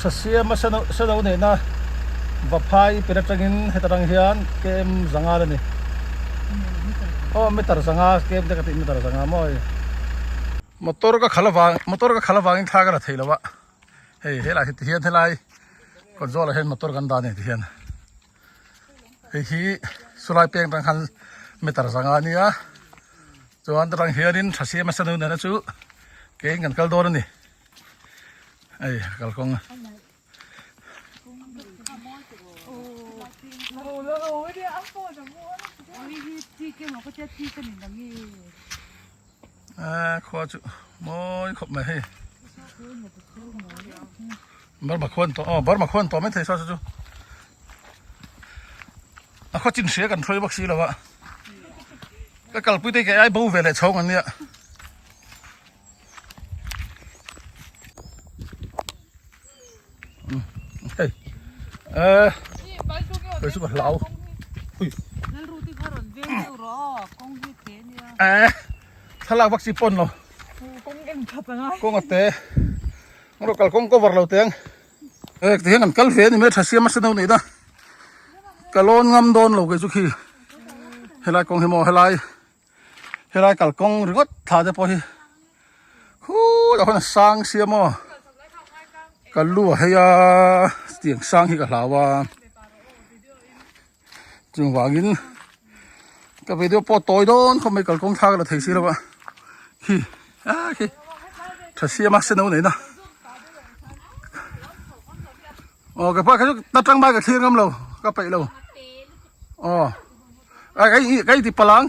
Tha siama seno neihna Vaphai per atangin heta tang hian km zanga la ni. Aw meter zanga km te ka tih meter zanga maw hei. Motor ka khalh avang motor ka khalh avangin thla ka la thei lo a hei helai hi tihian helai kawt zawlah hian motor kan dah a ni tihian hei hi chulai peng atang khan meter zanga a nia chuan ta tang hianin tha siama seno nena chu keiin kan kal dawn a ni. Hei kalkawng a khua chu mawi khawp mai hei Burma khuan tawh aw Burma khuan tawh maithei saw chu a khaw chin hria kan hruai bawk si lo a ka kalpui te kei ai bo ve leh chhawng an nia. Hei eh kei chu ka hlau ui eh thlalak vak chi pawn lo kawng a te rawh kal kawng cover lo teng eh tihian kan kal ve a ni mai tha siam a se no neih na ka lawn ngam dawn lo kei chu khi helai kawng hi maw helai. Helai kalkawng ringawt thla te pawh hi khuuh ah khuan a sang sia maw ka lu a hei a tiang sang hi ka hlau a chuvangin ka video pawh tawi dawn khawp mai kalkawng thla ka la thei si lo a khi a khi tha siam a seno nei na aw ka pa kha chu ta tang mai ka thlir ngam lo ka peih lo aw. Ai ai kai ti palang.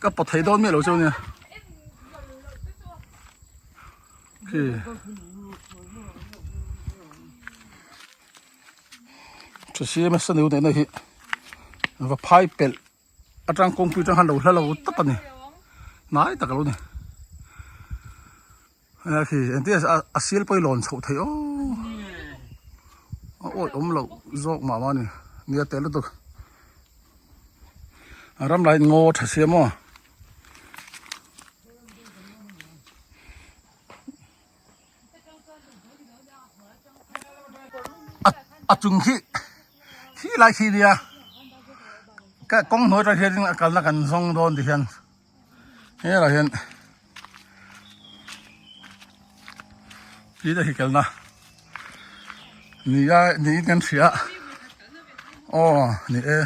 Ka pawt thei dawn miah lo chu nia. Khi. Thu siam a sanu neihna hi va phai pelh atang kawngpui atang khan lo hla lo tawp a ni. Hnai tak a lo ni. A khi engtin nge a sial pawh hi lawn chhoh theih aw a awih awm loh zawk mah mah a ni nia tel lutuk a ram lah hi ngaw tha sia maw a chung khi khi lai khi nia ka kawng hnuai atang hian a kalna kan zawng dawn ti hian. Helaiah hian tui te hi kalna ni a niin kan hria a aw ni e.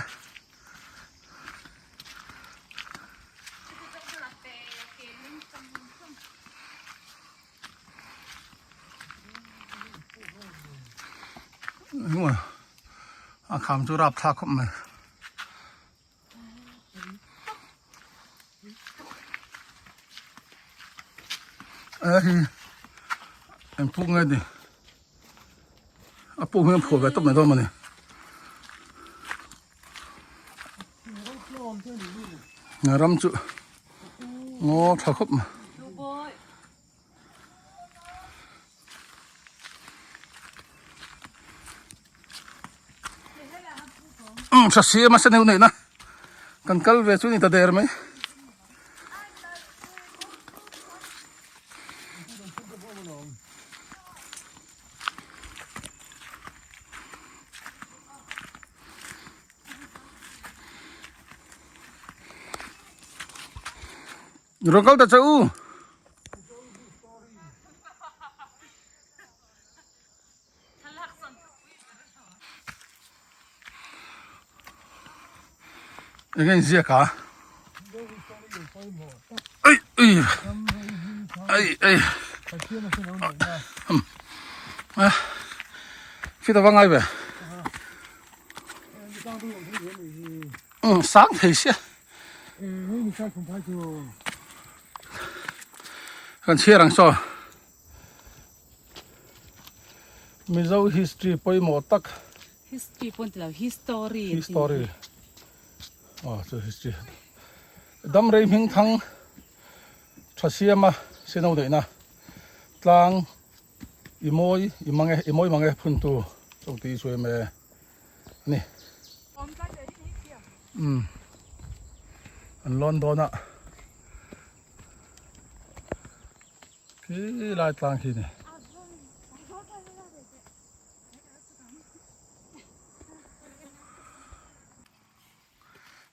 A kham chu rapthlak khawp mai. A hi eng puk nge ni a puk hian phuah ve tawp mai dawn mawni ram chu ngaw tha khawp mai. Umm tha siam a seneu neihna kan kal ve chu ni ta der mai. Rawn kal ta che u. Enge in ziak a? Ei ei ei ei. Fit a va ngai ve. Sang thei sia. Kan chhiar ang saw. Mizo history pawimawh tak. History pawh an ti lo, history. History. Aw chu history. Damrei hming thang tha siama sino neihna tlang i mawi i mange i mawi mange phuntu chawngti chu em e ani. Umm an lawn dawn a. Khi lai tlang khi ni.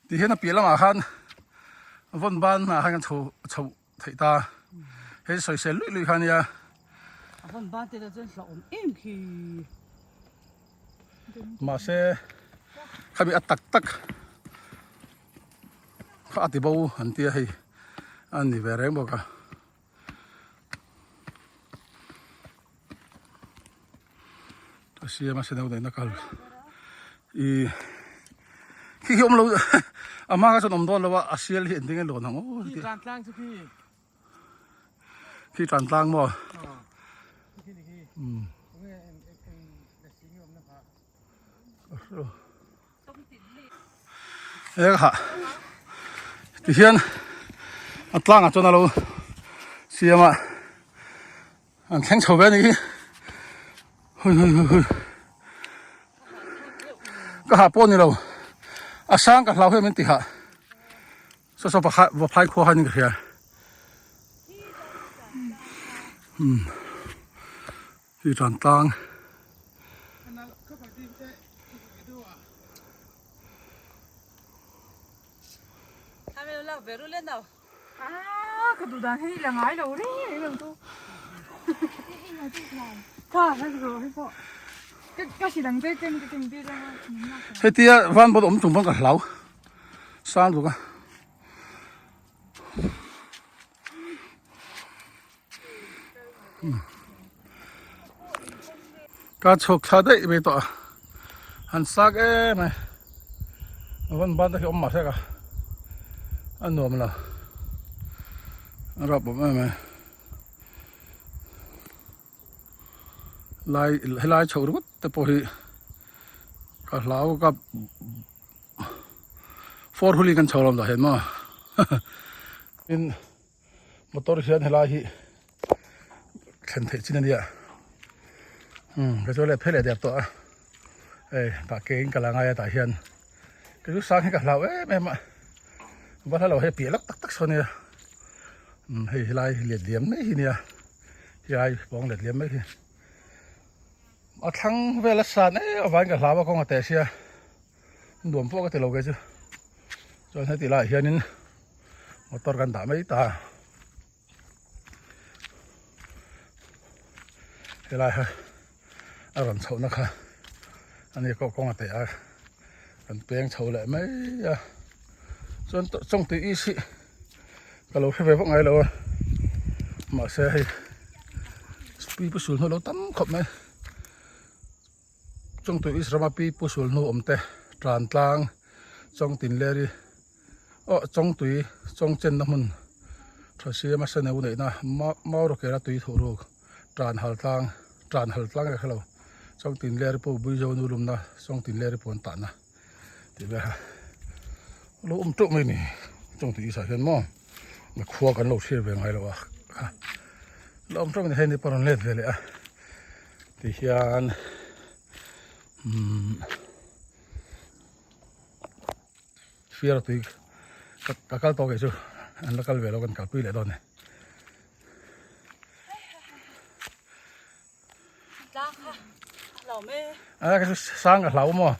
Ti hian a piah lamah khan vawn ban ah khan kan chho chho theih ta. Hei sawisel luih luih kha ania. A vawn ban te chuan hlauhawm em khi. Mahse khami a tak tak kha a ti bo an tia hei a ni ve reng bawk a. A siam a senau daihna kal i khi hi awm lo a hma kha chuan awm dawn lo a a sial hi engtin nge lawn ang aw khi tlan tlang chu khi khi tlan tlang maw um he ka hah tihian a tlangah chuan a lo siam a an thleng chho ve a ni hi hui hui hui hui ka hah pawh a ni lo a sang ka hlau em an ti hah saw saw pakhat vaphai khua khan in ka hria umm hi tan tlang. Hetia van bawlh awm chung pawn ka hlau sang duk a. Ka chhuk thla daih mai tawh a han sak em mai a vawn ban te khi awm mahse ka a nuam lo a rap awm em mai lai helai chhoh ringawt te pawh hi ka hlau ka. Four wheel kan chho lo dah hian maw tin motor hian helai hi thlen theih chin ania umm ka chuan leh phei leh der tawh a hei tah ke in ka la ngai a tah hian kei chu sang hi ka hlau em em a va hla lo hei piah lak tak tak sawn ania umm hei helai let liam mai hi ania helai pawng let liam mai hi. A thlang vel a san em avangin ka hlau a kawng a teh sia nuam pawh ka ti lo kei chu chuan heti laiah hianin motor kan dah mai ta helai kha a rawn chhohna kha ani pawh kawng a teh a kan peng chho leh mai a chuan chawngtui is hi ka lo hre ve vak ngai lo a mahse hei pi pu sul hnu lo tam khawp mai chawngtui is rama pi pu sul hnu awm te tan tlang chawngtin leri aw chawngtui chawngchen na hmun tha siam a seneu neih na maurawkela tui thuh ruk tan hal tlang tan hal tlang ka hrelo chawngtin leri pu buizo nu lumna chawngtin leri puan tahna. Tih vel kha lo awm teuh mai ni chung tih isah hian maw na khua kan lo thlir ve ngai lo a kha lo awm teuh mai ni hei ni pawh rawn let ve leh a ti hian umm fiara tui ka kal tawh kei chu an la kal ve lo kan kalpui leh dawn a ni. Tlang kha a hlauhawm e. A ka chu sang ka hlau maw.